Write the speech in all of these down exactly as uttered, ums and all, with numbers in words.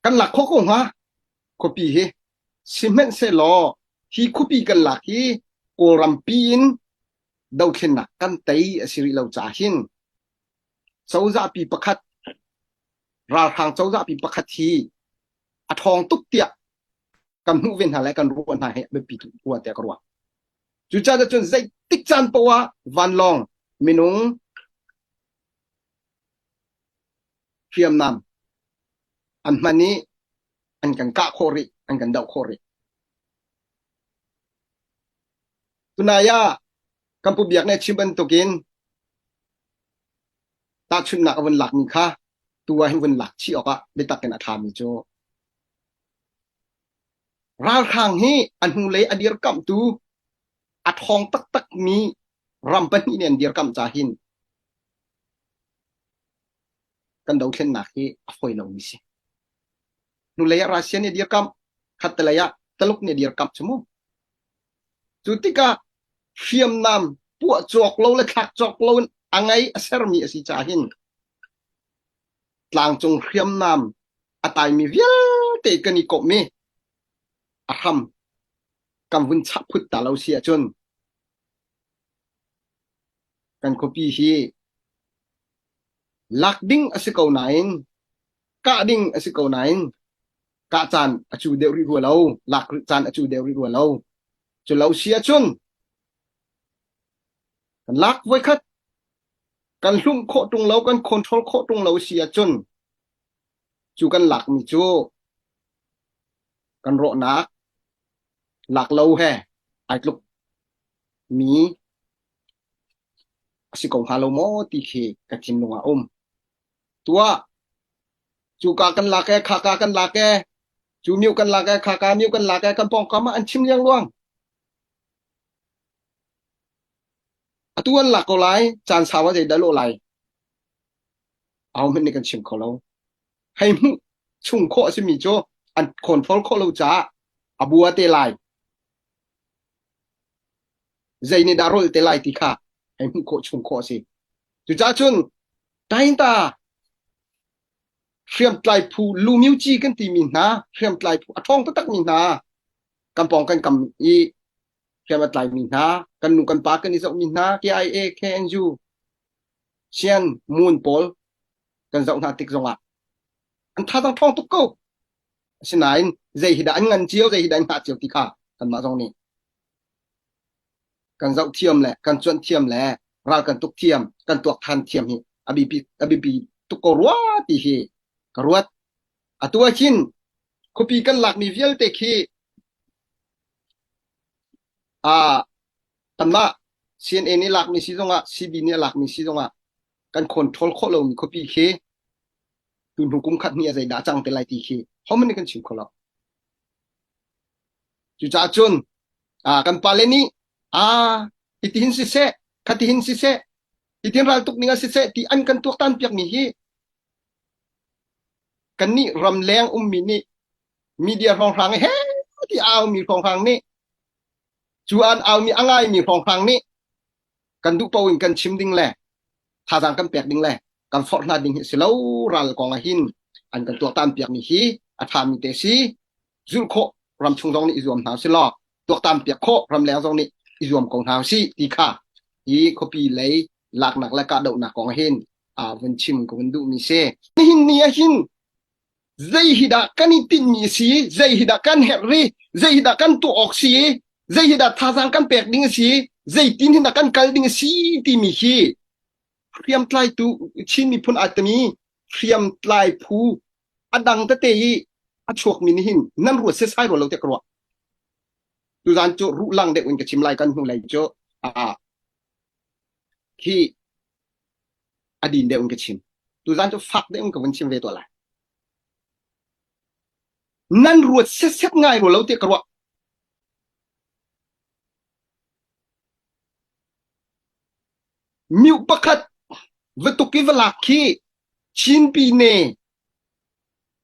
Kan lak khawh ko hnga khuapi hi. Sihmanhsehlaw hi khuapi kan lak hi Kawlrampi in dothlennak kan tei a si rih lo caah hin cozahpi pakhat, ralhrang cozahpi pakhat hi a thawng tuk tiah kan hmuh ve hna le kan ruah hna hi a biapi tuk rua tiah ka ruah. Cucaah cun zeitik caan paoh ah vanlawng minung hriamnam an hman i an kan kah khawh rih, an kan doh khawh rih. Tunai ah kan pubiak nih a chim bantukin tahchunhnak a vun lakmi kha tu ah hin vun lak chih awkah biatak in a thlami cu ralhrang hi a hnulei a dirkamhtu a thawng taktakmi ram pahnih nih an dirkamh caah hin kan dothlennak hi a fawi lomi si. Hnulei ah Russia nih a dirkamh, khattelei ah Taluk nih a dirkamh cu mu. Cu tikah hriamnam puah cawk lo le thlak cawk lo in a ngei a sermi a si caah hin tlangcung hriamnam a taimi vialte kan i komh i a hram kan vun chah phut ta lo si ahcun kan khuapi hi lak ding a si ko nain, kah ding a si ko nain, kah caan a cu deuh rih rua lo, lak caan a cu deuh rih rua lo. Cu lo si ahcun kan lak voikhat kan hlumh khawh ṭung lo, kan control khawh ṭung lo si ahcun cu kan lakmi cu kan rawhnak lak lo he aa tluk mi a si ko hnga lo maw ti khi ka thinlung ah a um. Tuah, cu ka kan lak e, kha ka kan lak e, cu miu kan lak e, kha ka miu kan lak e, kan pawngkam ah an chim liangluang. Atu an lak ko lai, caan sau ah zeidah lawh lai? Ahohmanh nih kan chim kho lo. Hei hmuh chung khawh a simi cu an control khawh lo caah a bua te lai. Zei nih dah rol te lai ti kha hei hmuh khawh chung khawh a si. Cucaah cun, tain ta hriamtlai phu lumiu ci kan timi hna, hriamtlai phu a thawng taktakmi hna, kan pawng kan kam i hriam a tlaimi hna, kan nu kan pa kan i zohmi hna, K I A, K N U, Shan, Mon pawl kan zoh hna tik zongah an thazaang thawng tuk ko. Asinain zei hi dah an ngan cio, zei hi dah an hngah cio ti kha kanmah zong nih kan zoh thiam le kan cuanh thiam le ral kan tuk thiam, kan tuak than thiam hi a biapi, a biapi tuk ko rua ti hi ka ruat. Atu ah hin khuapi kan lakmi vialte khi, aa, kanmah C N A nih lakmi si zongah, C B nih lakmi si zongah kan control khawh lomi khuapi khi tu hnu kum khat hnih ah zeidah a cang te lai ti khi hohmanh nih kan chim kho lo. Cucaah cun, aa, kan pale nih, aa, hitihin siseh, khatihin siseh, hitin raltuk ning ah siseh ti an kan tuaktan piakmi hi kannih ramleng ummi nih, media hrawnghrang he ti aumi hrawnghrang nih, cu an aumi a ngaimi hrawnghrang nih kan duh paoh in kan chim ding le thazaang kan pek ding le kan forh hna ding hi a si lo. Ral kong ah hin an kan tuaktan piakmi hi a ṭhami te si. Zulh khawh ramchung zong nih i zuam hna u si law, tuaktan piak khawh ramleng zong nih i zuam ko hna u sih ti kha hi khuapi lei laknak le kahdohnak kong ah hin, aa, vun chim ka vun duhmi si. Nihin ni ah hin zei hi dah kan i tinhmi a si, zei hi dah kan herh rih, zei hi dah kan tuah awk si, zei hi dah thazaang kan pek ding a si, zeitin hi dah kan kal ding a si timi hi hriamtlaitu, Chin miphun aa timi hriamtlai phu a dang tete i a chuakmi nih hin nan ruat sesai rua lo tiah ka ruah. Tuzan cu ruh lang deuh in ka chim lai, kan hnu lei cu, aa, hi a din deuh in ka chim. Tuzan cu fak deuh in ka vun chim ve tuah lai. Nan ruat setset ngai rua lo tiah ka ruah. Miuh pakhat va tuk i va lak khi Chinpi ne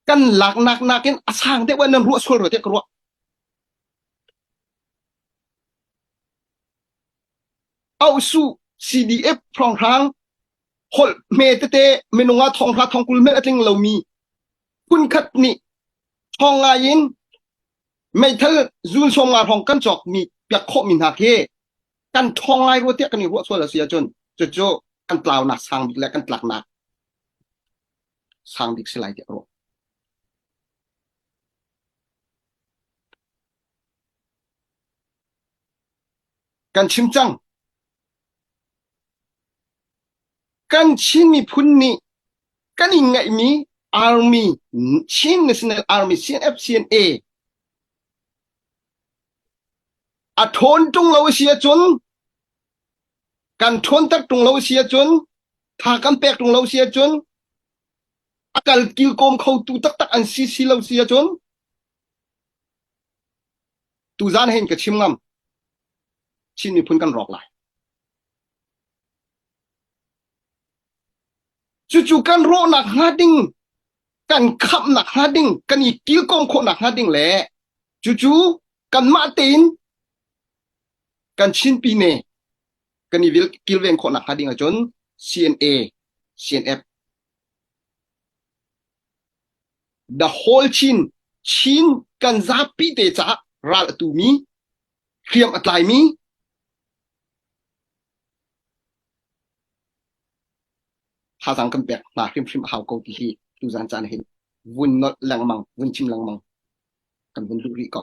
kan laknak nakin a sang deuh ah nan ruah sual rua tiah ka ruah. Auh suh C D F hrawnghrang holh hme tete minung ah thawng hra thawng kul hmanh a tling lomi phun khat nih Thawng ngai in meithal zun sawm nga hrawng kan cawk mi piak khawh mi hnak hi kan thawng ngai rua tiah kan i ruah sual a si ahcun, cucu kan tlaunak sang bik le kan tlaknak sang bik si lai tiah ruah. Kan chim cang. Kan Chin miphun nih kan i ngeihmi army, Chin National Army, C N F, C N A, a ṭhawn ṭung lo a si ahcun, kan ṭhawnter ṭung lo a si ahcun, tha kan pek ṭung lo a si ahcun, a kal kilkawm khotu taktak an si si lo a si ahcun, tuzan he in ka chim ngam, Chin miphun kan rawk lai. Cucu kan rawhnak hnga ding, kan khamhnak hnga ding, kan i kilkawm khawhnak hnga ding le cucu kanmah tein kan Chinpi ne kan i vil-, kilven khawhnak hnga ding ahcun C N A, C N F, the whole Chin, Chin kan zapi te caah ral a tumi, hriam a tlaimi, thazaang kan pek hna hrimhrim a hau ko ti hi tuzan caan hin vun nolh lengmang, vun chim lengmang kan vun luh rih ko.